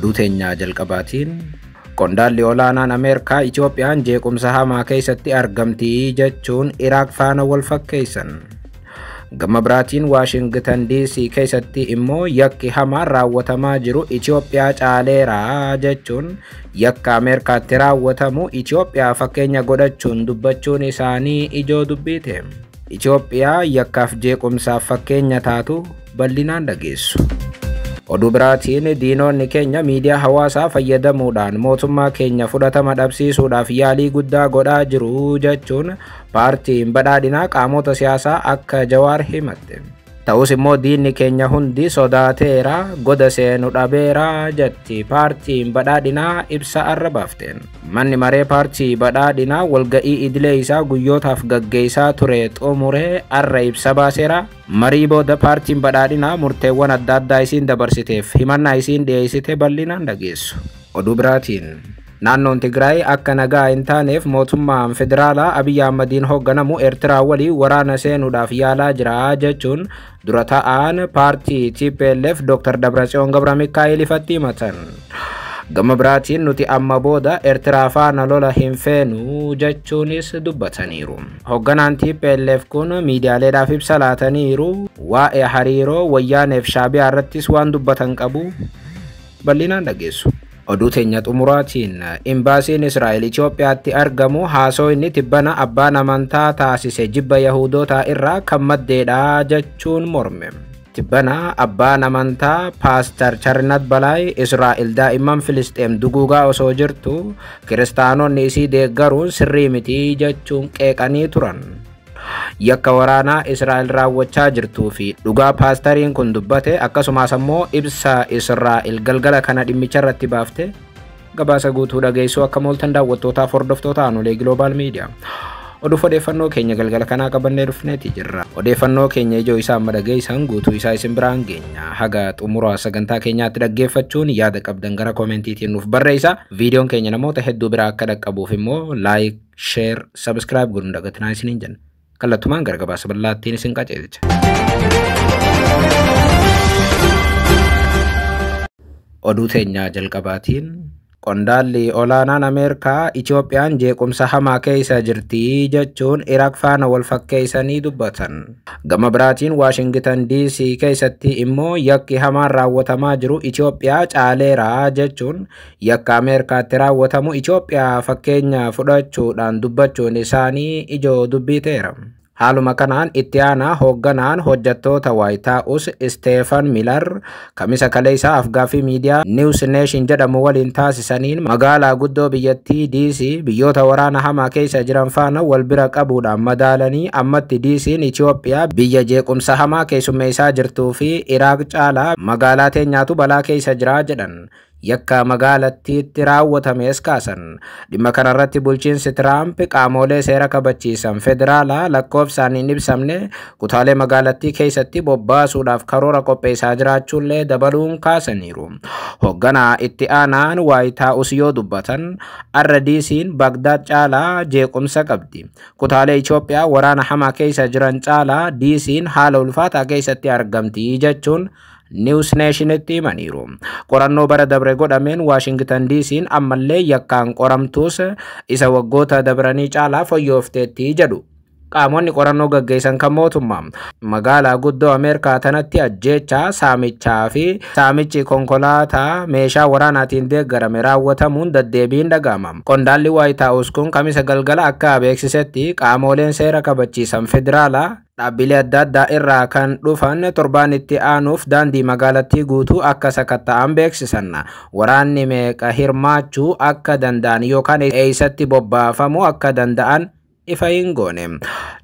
Oduu teenyaa jalqabaatiin qondaalli olaanaan Ameerikaa Itoophiyaan jeequmsa hamaa keessatti argamti jechuun Iraaq faana wal fakkeessan. Gama biraatiin Waashingitan DC keessatti immoo yakki hamaan raawwatamaa jiru Itoophiyaa caaleera jechuun yakka Ameerikaatti raawwatamu Itoophiyaa fakkeenya godhachuun dubbachuun isaanii ijoo dubbiite. Itoophiyaa yakkaaf jeequmsaaf fakkeenya taatu bal'inaan dhageessu. Oduu biraatiin diinonni keenya miidiyaa hawaasaa fayyadamuudhaan mootummaa keenya fudhatama dhabsiisuudhaaf yaalii guddaa godhaa jiru jechuun paartiin badhaadhinaa qaamota siyaasaa akka Jawaar himatte. Ta'us immoo diinni keenya hundi sodaateera, goda seenu dhabeera jetti paartiin badhaadhinaa ibsa arra baafteen. Manni maree paartii badhaadhinaa walga'ii idilee isaa guyyootaaf gaggeessaa ture xumuree arra ibsa baaseera. Marii booda paartiin badhaadhinaa murteewwan adda addaa isiin dabarsiteef himannaa isiin dhiyeessite bal'inaan dhageessu. Oduu biraatiin naannoon Tigraay akka nagaa hin taaneef mootummaan federaalaa Abiyyi Ahmadiin hoogganamu Eertiraa waliin waraana seenuudhaaf yaalaa jira jechuun dura ta'aan paartii TPLF Dr. Dabratsiyoon Gabramikaa'el ifatti himatan. Gama biraatiin nuti amma booda Eertiraa faana lola hin feenu jechuunis dubbataniiru. Hoogganaan TPLF kun miidiyaaleedhaaf ibsa laataniiru. Waa'ee hariiroo wayyaaneef shaabiyaa irrattis waan dubbatan qabu bal'inaan dhageessu. Oduu teenya xumuraatiin imbaasiin Israa'el Itoophiyaatti argamu haasoo inni tibbana abbaan amantaa taasise jibba Yahudootaa irraa kan maddeedha jechuun morme. Tibbana abbaan amantaa Paastar Charnat Balaay Israa'el daa'imman Filisxeem duguugaa osoo jirtu kiristaanonni isii deeggaruun sirrii miti jechuun qeeqanii turan. Yakka waraanaa Israa'el raawwachaa jirtuu fi dhugaa paastariin kun dubbate akkasumas ammoo ibsa Israa'el galgala kana dhimmicha irratti baafte gabaasa guutuu dhageessuu akka mooltan daawwattootaaf hordoftoota Aanolee Global Media. Oduuf odeeffannoo keenya galgala kanaa qabannee dhufneeti jirra. Odeeffannoo keenya ijoo isaa amma dhageessan guutuu isaa isin biraan geenya. Haga xumura sagantaa keenyaatti dhaggeeffachuun yaada qabdan gara koomentiitiin nuuf barreessa. Viidiyoon keenya namoota hedduu biraa akka dhaqqabuuf immoo like, share, subscribe godhuun dagatinaa isiniin jenna. Kallattumaan gara gabaasa bal'aattiin isin qajeelcha. Oduu teenyaa jalqabaatiin qondaalli olaanaan Ameerikaa Itoophiyaan jeequmsa hamaa keessa jirti jechuun Iraaq faana wal fakkeessanii dubbatan. Gama biraatiin Waashingitan DC keessatti immoo yakki hamaan raawwatamaa jiru Itoophiyaa caaleera jechuun yakka Ameerikaatti raawwatamu Itoophiyaa fakkeenya fudhachuudhaan dubbachuun isaanii ijoo dubbii ta'eera. Haaluma kanaan itti aanaa hoogganaan hojjettoota White House Stephen Miller kamisa kaleessa afgaaffii miidiyaa News Nation jedhamu waliin taasisaniin magaalaa guddoo biyyattii DC biyyoota waraana hamaa keessa jiran faana wal bira qabuudhaan madaalanii ammatti DC'n Itoophiyaa biyya jeequmsa hamaa keessummeessaa jirtuu fi Iraaq caalaa magaalaa teenyaatu balaa keessa jira jedhan. Yakka magaalattiitti raawwatames kaasan. Dhimma kanarratti bulchiinsi Tiraamp qaamolee seera kabachiisan federaalaa lakkoofsaan hin ibsamne kutaalee magaalattii keessatti bobbaasuudhaaf karoora qopheessaa jiraachuullee dabaluun kaasaniiru. Hoogganaa itti aanaan White House yoo dubbatan RDC'n Bagdaad caalaa jeequmsa qabdi. Kutaalee Itoophiyaa waraana hamaa keessa jiran caalaa DC'n haala ulfaataa keessatti argamti jechuun News Nationitti himaniiru. Qorannoo bara dabre godhameen Waashingitan DC'n ammallee yakkaan qoramtuus isa waggoota dabranii caalaa fooyyofteetti jedhu. Qaamonni qorannoo gaggeessan kan mootummaa magaalaa guddoo Ameerikaa tanatti ajjeechaa saamichaa fi saamichi konkolaataa meeshaa waraanaatiin deeggarame raawwatamuun deddeebiin dhaga'ama. Qondaalli White House kun kamisa galgala akka beeksisetti qaamoleen seera kabachiisan federaalaa dhaabbilee adda addaa irraa kan dhufan torbaan itti aanuuf daandii magaalattii guutuu akka sakatta'an beeksisan. Waraanni meeqa hirmaachuu akka danda'an yookaan eessatti bobbaafamuu akka danda'an ifa hin goone.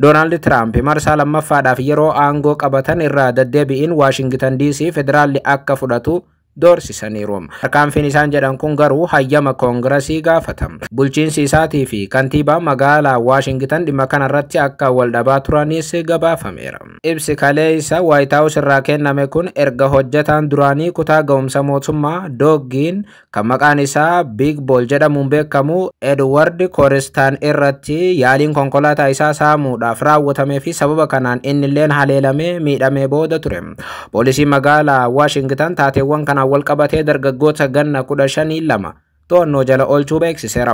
Doonaald Tiraamp marsaa lammaffaadhaaf yeroo aangoo qabatan irraa deddeebi'iin Waashingitan DC federaalli akka fudhatu doorsisaniiru. Tarkaanfiin isaan jedhan kun garuu hayyama koongirasii gaafata. Bulchiinsi isaatii fi kantiibaa magaalaa Waashingitan dhimma kanarratti akka wal dhabaa turanis gabaafameera. Ibsi kaleessa White House irraa kenname kun erga hojjetaan duraanii kutaa ga'umsa mootummaa Dooggiin kan maqaan isaa Big Ball jedhamuun beekamu Edward Koristaan irratti yaaliin konkolaataa isaa saamuudhaaf raawwatamee fi sababa kanaan innilleen haleelamee miidhamee booda ture. Poolisiin magaalaa Waashingitan taateewwan kana kanaan wal qabatee dargaggoota ganna 15 lama to'annoo jala oolchuu beeksiseera.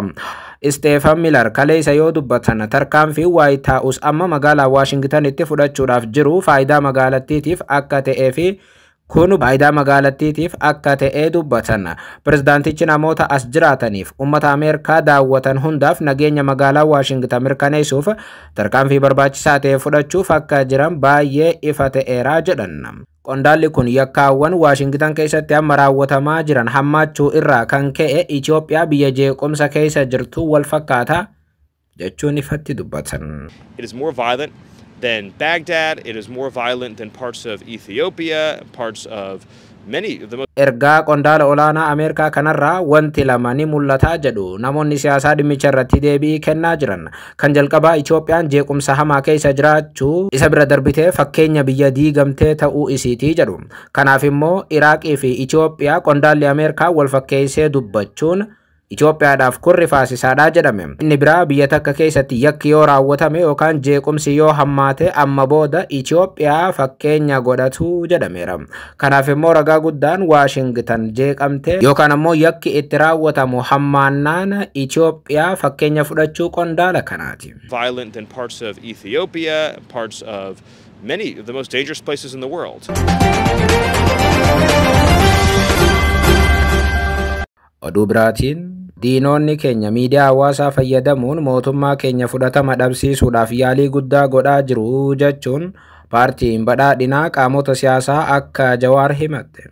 Isteefan Milar kaleessa yoo dubbatan tarkaanfii Waayit Haawus amma magaalaa Waashingtanitti fudhachuudhaaf jiru faayidaa magaalattiitiif akka ta'ee fi kun faayidaa magaalattiitiif akka ta'ee dubbatan. Pirezidaantichi namoota as jiraataniif uummata Ameerikaa daawwatan hundaaf nageenya magaalaa Waashingtan mirkaneessuuf tarkaanfii barbaachisaa ta'e fudhachuuf akka jiran baay'ee ifa ta'eera jedhan. Qondaalli kun yakkaawwan Waashingtan keessatti amma raawwatamaa jiran hammaachuu irraa kan ka'e Itoophiyaa biyya jeequmsa keessa jirtu wal fakkaata jechuun ifatti dubbatan. It is more violent than Baghdad. It is more violent than parts of Ethiopia, parts of many of the most Ergaa qondaala olaanaa Ameerikaa kanarraa wanti lama ni mul'ata jedhu namoonni siyaasaa dhimmicha irratti deebii kennaa jiran. Kan jalqabaa Itoophiyaan jeequmsa hamaa keessa jiraachuu isa bira darbitee fakkeenya biyya diigamtee ta'uu isiitii jedhu. Kanaaf immoo Iraaqii fi Itoophiyaa qondaalli Ameerikaa wal fakkeessee dubbachuun Itoophiyaadhaaf kun rifaasisaadha jedhame. Inni biraa biyya takka keessatti yakki yoo raawwatame yookaan jeequmsi yoo hammaate amma booda Itoophiyaa fakkeenya godhatu jedhameera. Kanaaf immoo ragaa guddaan Waashingtan jeeqamte yookaan ammoo yakki itti raawwatamu hammaannaan Itoophiyaa fakkeenya fudhachuu qondaala kanaati. violent than parts of Ethiopia, parts of many of the most dangerous places in the world. Oduu biraatiin diinonni keenya miidiyaa hawaasaa fayyadamuun mootummaa keenya fudhatama dhabsiisuudhaaf yaalii guddaa godhaa jiru jechuun paartiin badhaadhinaa qaamota siyaasaa akka Jawaar himatte.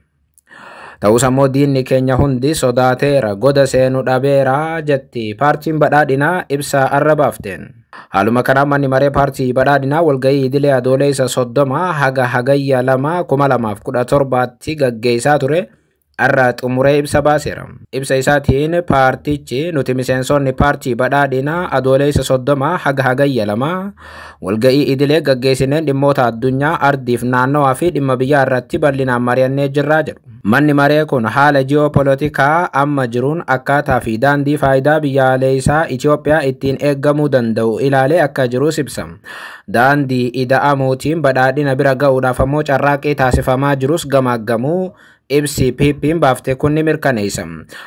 Ta'us ammoo diinni keenya hundi sodaateera, goda seenu dhabeera jetti paartiin badhaadhinaa ibsa arra baafteen. Haaluma kanaan manni maree paartii badhaadhinaa walgahii idilee Adoolessa 30 haga Hagayya 2 2017tti gaggeessaa ture arra xumuree ibsa baaseera. Ibsa isaatiin paartichi nuti miseensonni paartii badhaadhinaa Adoolessa 30 haga Hagayya 2 walga'ii idilee gaggeessineen dhimmoota addunyaa, ardiif naannawaa fi dhimma biyyaa irratti bal'inaan mari'annee jirraa jedhu. Manni maree kun haala ji'oopolotikaa amma jiruun akkaataa fi daandii faayidaa biyyaalessaa Itoophiyaa ittiin eegamuu danda'u ilaalee akka jirus ibsa. Daandii ida'amuutiin badhaadhina bira ga'uudhaaf ammoo carraaqqii taasifamaa jirus gamaaggamuu ibsi PP'n baafte kun ni mirkaneessa.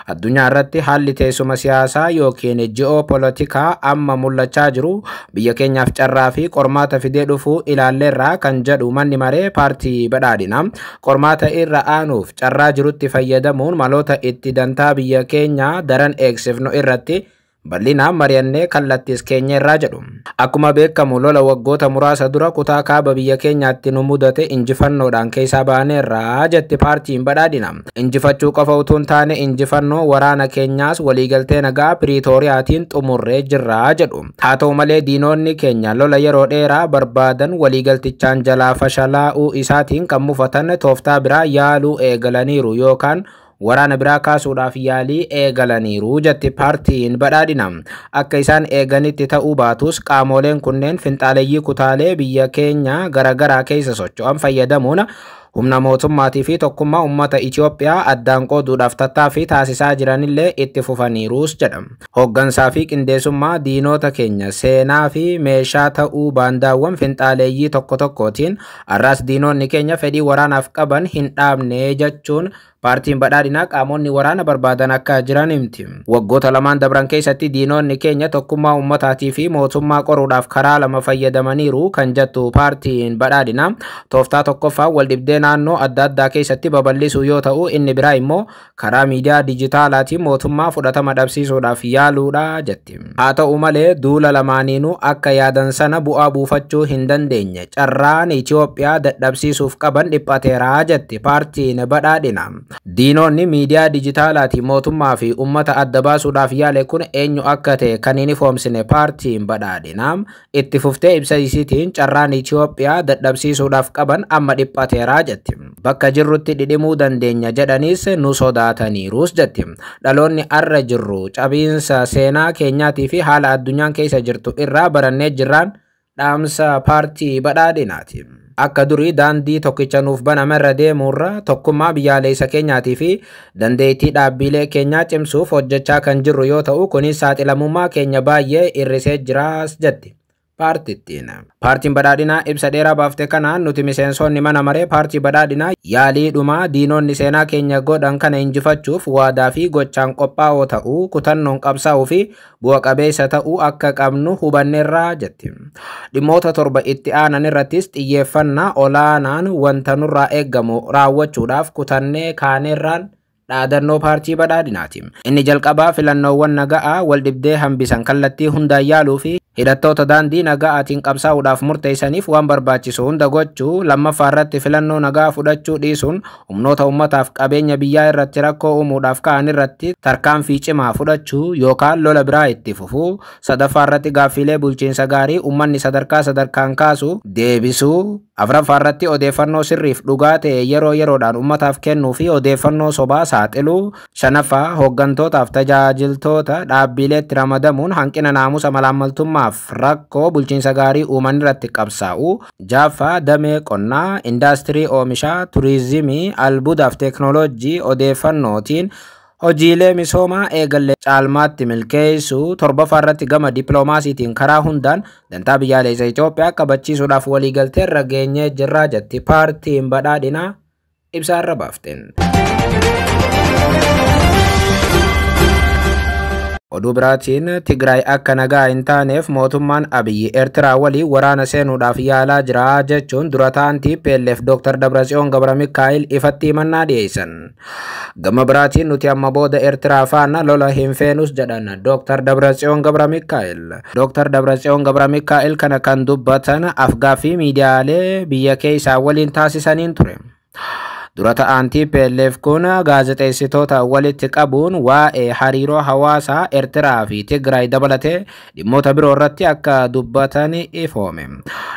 Addunyaa irratti haalli teessuma siyaasaa yookiin ji'oopolotikaa amma mul'achaa jiru biyya keenyaaf carraa fi qormaata fidee dhufuu ilaalleerraa kan jedhu manni maree paartii badhaadhinaa qormaata irra aanuuf carraa jirutti fayyadamuun maloota itti dantaa biyya keenyaa daran eegsifnu irratti bal'inaan mari'annee kallattis keenya irraa jedhu. Akkuma beekamu lola waggoota muraasa dura kutaa kaaba biyya keenyaatti nu mudate injifannoodhaan keessaa baaneerraa jetti paartiin badhaadhina. Injifachuu qofa utuu hin taane injifannoo waraana keenyaas waliigaltee nagaa Piriitooriyaatiin xumurree jirraa jedhu. Haa ta'u malee diinonni keenya lola yeroo dheeraa barbaadan waliigaltichaan jalaa fashalaa'uu isaatiin kan mufatan tooftaa biraa yaaluu eegalaniiru yookaan waraana biraa kaasuudhaaf yaalii eegalaniiru jetti paartiin badhaadhina. Akka isaan eeganitti ta'uu baatus qaamoleen kunneen finxaaleeyyii kutaalee biyya keenya garaagaraa keessa socho'an fayyadamuun humna mootummaatii fi tokkummaa uummata Itoophiyaa addaan qooduudhaaf tattaaffii taasisaa jiranillee itti fufaniiruus jedha. Hooggansaa fi qindeessummaa diinota keenya seenaa fi meeshaa ta'uu baandaawwan finxaaleeyyii tokko tokkootiin arraas diinonni keenya fedhii waraanaaf qaban hin dhaabne jechuun paartiin badhaadhinaa qaamonni waraana barbaadan akka jiran himti. Waggoota lamaan dabran keessatti diinonni keenya tokkummaa uummataatii fi mootummaa qoruudhaaf karaa lama fayyadamaniiru kan jettu paartiin badhaadhinaa tooftaa tokkoffaa waldhibdee naannoo adda addaa keessatti babal'isuu yoo ta'u inni biraa immoo karaa miidiyaa dijitaalaatiin mootummaa fudhatama dhabsiisuudhaaf yaaluudha jetti. Haa ta'u malee duula lamaaniinuu akka yaadan sana bu'aa buufachuu hin dandeenye, carraan Itoophiyaa dadhabsiisuuf qaban dhiphateera jetti paartiin badhaadhinaa. Diinonni miidiyaa dijitaalaatiin mootummaa fi uummata adda baasuudhaaf yaale kun eenyu akka ta'e kan hin ifoomsine paartiin badhaadhinaa itti fuftee ibsa isiitiin carraan Itoophiyaa dadhabsiisuudhaaf qaban amma dhiphateera jetti. Bakka jirrutti dhidhimuu dandeenya jedhaniis nu sodaataniiruus jetti. Dhaloonni arra jirru cabiinsa seenaa keenyaatii fi haala addunyaan keessa jirtu irraa barannee jirraan dhaamsa paartii badhaadhinaati. Akka durii daandii tokkicha nuuf banamerra deemuurra tokkummaa biyyaalessa keenyaatii fi dandeettii dhaabbilee keenyaa cimsuuf hojjechaa kan jirru yoo ta'u kunis saaxilamummaa keenya baay'ee hir'isee jiraas jetti Paartittiin. Paartiin badhaadhinaa ibsa dheeraa baafte kanaan nuti miseensonni mana maree paartii badhaadhinaa yaalii dhumaa diinonni seenaa keenya godhan kana injifachuuf waadaa fi gochaan qophaa'oo ta'uu, kutannoon qabsaa'uu fi bu'a qabeessa ta'uu akka qabnu hubanneerraa jetti. Dhimmoota 7 itti aanan irrattis xiyyeeffannaa olaanaan wanta nurraa eeggamu raawwachuudhaaf kutannee kaaneerraan dhaadannoo paartii badhaadhinaati. Inni jalqabaa filannoowwan naga'aa wal dhibdee hambisan kallattii hundaan yaaluu fi hidhattoota daandii naga'aatiin qabsaa'uudhaaf murteessaniif waan barbaachisu hunda gochuu, lammaffaa irratti filannoo nagaa fudhachuu dhiisuun humnoota uummataaf qabeenya biyyaa irratti rakkoo uumuudhaaf ka'an irratti tarkaanfii cimaa fudhachuu yookaan lola biraa itti fufuu, sadaffaa irratti gaaffiilee bulchiinsa gaarii uummanni sadarkaa sadarkaan kaasu deebisuu, afraffaa irratti odeeffannoo sirriif dhugaa ta'e yeroo yeroodhaan uummataaf kennuu fi odeeffannoo sobaa saaxiluu, shanaffaa hooggantootaaf tajaajiltoota dhaabbileetti ramadamuun hanqina naamusa malaammaltummaa rakkoo bulchiinsa gaarii uuman irratti qabsaa'u, jaaffaa damee qonnaa, indaastirii oomishaa, turizimii, albuudaaf teeknooloojii odeeffannootiin hojiilee misoomaa eegalle caalmaatti milkeessuu, torbaffaa irratti gama dippiloomaasiitiin karaa hundaan dantaa biyyaalessa Itoophiyaa kabachiisuudhaaf waliigaltee irra geenyee jirraa jetti paartiin badhaadhinaa ibsa irra baafteen. Oduu biraatiin Tigraay akka nagaa hin taaneef mootummaan Abiyyi Eertiraa waliin waraana seenuudhaaf yaalaa jira jechuun dura ta'an TPLF Dr. Dabratsiyoon Gabramikaa'el ifatti himannaa dhiyeessan. Gama biraatiin nuti amma booda Eertiraa faana lola hin feenus jedhan Dr. Dabratsiyoon Gabramikaa'el. Dr. Dabratsiyoon Gabramikaa'el kana kan dubbatan afgaaffii miidiyaalee biyya keessaa waliin taasisaniin ture. Dura ta'an TPLF kun gaazexeessitoota walitti qabuun waa'ee hariiroo hawaasaa Eertiraa fi Tigraay dabalatee dhimmoota biroo irratti akka dubbatan ifoome.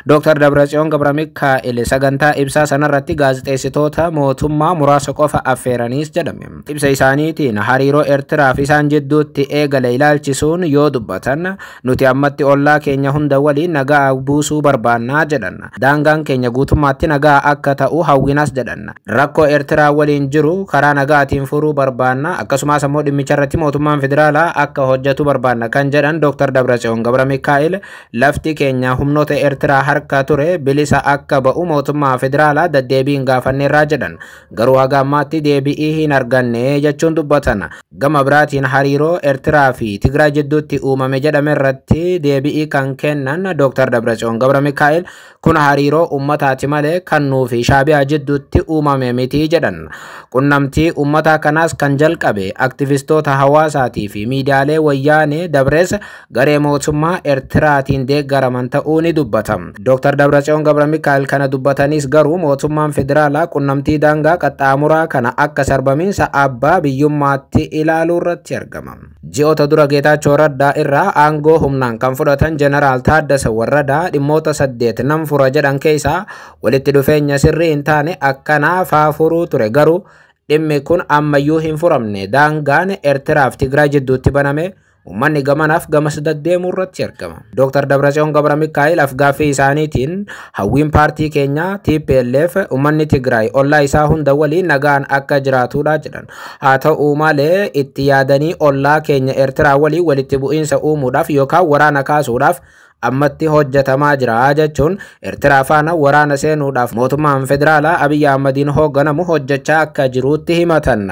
Dr. Dabratsiyoon Gabramikaa'el sagantaa ibsaa sanarratti gaazexeessitoota mootummaa muraasa qofa affeeraniis jedhame. Ibsa isaaniitiin hariiroo Eertiraa fi isaan jidduutti eegale ilaalchisuun yoo dubbatan nuti ammatti ollaa keenya hunda waliin nagaa buusuu barbaannaa jedhan. Daangaan keenya guutummaatti nagaa akka ta'u hawwinas jedhan. Rakkoo Eertiraa waliin jiru karaa nagaatiin furuu barbaanna, akkasumas ammoo dhimmicha irratti mootummaan federaalaa akka hojjetu barbaanna kan jedhan Dr. Dabratsiyoon Gabramikaa'el lafti keenya humnoota Eertiraa harka ture bilisa akka ba'u mootummaa federaalaa deddeebiin gaafanneerraa jedhan, garuu haga ammaatti deebi'ii hin arganne jechuun dubbatan. Gama biraatiin hariiroo Eertiraa fi Tigraay jidduutti uumame jedhame irratti deebi'ii kan kennan Dr. Dabratsiyoon Gabramikaa'el kun hariiroo uummataati malee kan nuu fi Shaabiyaa jidduutti uumame miti jedhan. Qunnamtii uummataa kanaas kan jalqabe aktivistoota hawaasaatii fi miidiyaalee wayyaanee dabrees garee mootummaa Eertiraatiin deeggaraman ta'uu ni dubbata. Dr. Dabratsiyoon Gabramikaa'el kana dubbatanis garuu mootummaan federaalaa qunnamtii daangaa qaxxaamuraa kana akka sarbamiinsa abbaa biyyummaatti ilaaluu irratti argama. Ji'oota dura Geetaachoo Raddaa irraa aangoo humnaan kan fudhatan Jeneraal Taaddasa Warradaa dhimmoota 8 nan fura jedhan keessaa walitti dhufeenya sirrii hin taane akkanaa furuu ture, garuu dhimmi kun ammayyuu hin furamne. Daangaan Eertiraa fi Tigraay jidduutti baname uummanni gamanaaf gamas deddeemuu irratti argama. Dr. Dabratsiyoon Gabramikaa'el afgaaffii isaaniitiin hawwiin paartii keenyaa TPLF uummanni Tigraay ollaa isaa hunda waliin nagaan akka jiraatudha jedhan. Haa ta'u malee itti yaadanii ollaa keenya Eertiraa waliin walitti bu'iinsa uumuudhaaf yookaan waraana kaasuudhaaf ammatti hojjetamaa jira jechuun Eertiraa faana waraana seenuudhaaf mootummaan federaalaa Abiyyi Ahmadiin hoogganamu hojjechaa akka jiruutti himatan.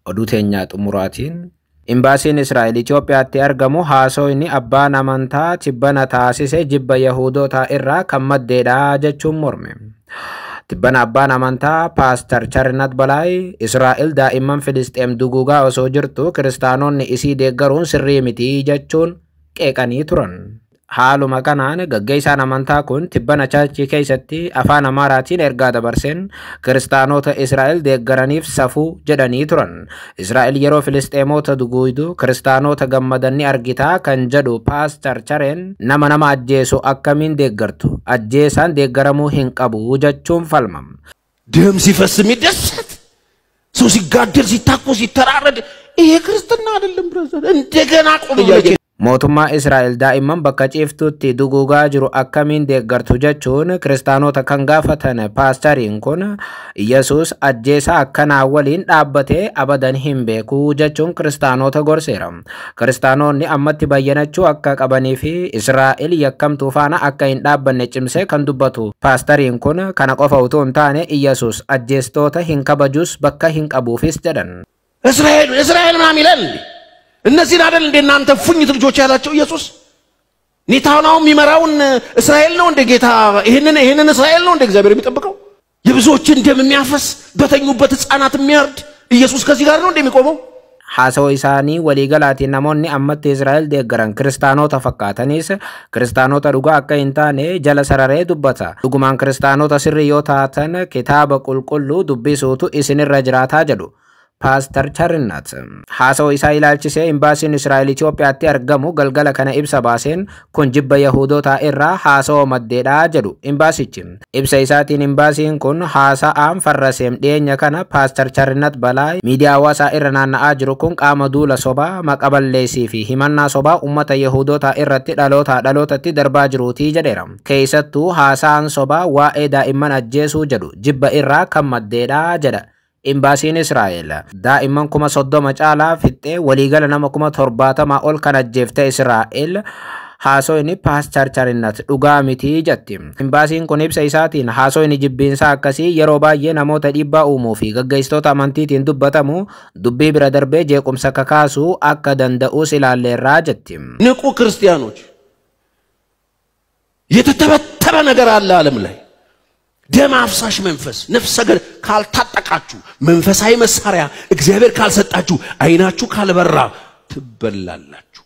Oduu teenyaa xumuraatiin Imbaasiin Israa'el Itoophiyaatti argamu haasoyni abbaan amantaa tibbana taasise jibba Yahudoota irraa kan maddeedha jechuun morme. Tibbana abbaan amantaa Paastar Charnat Balaay Israa'el daa'imman Filisxeem duguugaa osoo jirtu kiristaanonni isii deeggaruun sirrii miti jechuun qeeqanii turan. Haaluma kanaan gaggeessaan amantaa kun tibbana chaarchii keessatti afaan Amaaraatiin ergaa dabarseen kiristaanota Israa'el deeggaraniif safuu jedhanii turan. Israa'el yeroo Filisxeemota duguugdu kiristaanota gammadan ni argitaa kan jedhu Paastar Chareen nama nama ajjeesu akkamiin deeggartu, ajjeesaan deeggaramuu hin qabu jechuun falmam. ደም ሲፈስ የሚደሰት ሰው ሲጋደል ሲታኮስ ሲተራረድ ይሄ ክርስትና አይደለም። ብራዘር እንደገና ቆም እያየ Mootummaa Israa'el daa'imman bakka ciiftutti duguugaa jiru akkamiin deeggartu jechuun kiristaanota kan gaafatan paastariin kun Yesuus ajjeesaa akkanaa waliin dhaabbatee abadan hin beeku jechuun kiristaanota gorseera. Kiristaanonni ammatti bayyanachuu akka qabanii fi Israa'el yakkamtuu faana akka hin dhaabbanne cimsee kan dubbatu paastariin kun kana qofa utuu hin taane Yesuus ajjeestoota hin kabajus bakka hin qabuufis jedhan. እስራኤል እስራኤል ምናምን ይላል እንዴ? እነዚህን አይደል እንደ እናንተ ፉኝት ልጆች ያላቸው ኢየሱስ? ኔታንያሁ የሚመራውን እስራኤል ነው እንደ ጌታ? ይህንን እስራኤል ነው እንደ እግዚአብሔር የሚጠብቀው? የብዙዎችን ደም የሚያፈስ፣ በተኙበት ሕፃናት የሚያርድ ኢየሱስ ከዚህ ጋር ነው እንደሚቆመው? Haasawaa isaanii waliigalaatiin namoonni ammatti Israa'el deeggaran kiristaanota fakkaatanis kiristaanota dhugaa akka hin taane jala sararee dubbata. Dhugumaan kiristaanota sirrii yoo taatan kitaaba qulqulluu dubbisuutu isinirra jiraataa jedhu. Paastar Charinnat haasawaa isaa ilaalchisee imbaasiin Israa'el Itoophiyaatti argamu galgala kana ibsa baaseen kun jibba Yahudotaa irraa haasawaa maddeedhaa jedhu imbaasichi. Ibsa isaatiin imbaasiin kun haasa'aan farraseem dhiyeenya kana Paastar Charinnat Balaa miidiyaa hawaasaa irra naanna'aa jiru kun qaama duula sobaa, maqa balleessii fi himannaa sobaa uummata Yahudotaa irratti dhalootaa dhalootatti darbaa jiruutii jedheera. Keessattuu haasa'aan sobaa waa'ee daa'imman ajjeesuu jedhu jibba irraa kan maddeedhaa jedha. Imbaasiin Israa'el daa'imman 30,000 caalaa fixxee waliigala nama 70,000 ol kan ajjeefte Israa'el haasoyni Paastar Charinnat dhugaa mitii jetti. Imbaasiin kun ibsa isaatiin haasoyni jibbiinsaa akkasii yeroo baay'ee namoota dhiibbaa uumuu fi gaggeessitoota amantiitiin dubbatamu dubbii bira darbee jeequmsa kakaasuu akka danda'us ilaalleerraa jetti. ንቁ ክርስቲያኖች፣ የተተበተበ ነገር አለ ዓለም ላይ፣ ደም አፍሳሽ መንፈስ፣ ነፍሰ ገዳይ። ካልታጠቃችሁ፣ መንፈሳዊ መሳሪያ እግዚአብሔር ካልሰጣችሁ፣ አይናችሁ ካልበራ ትበላላችሁ።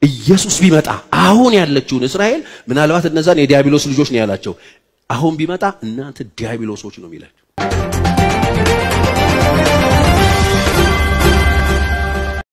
ኢየሱስ ቢመጣ አሁን ያለችውን እስራኤል ምናልባት እነዛን የዲያብሎስ ልጆች ነው ያላቸው። አሁን ቢመጣ እናንተ ዲያብሎሶች ነው የሚላቸው።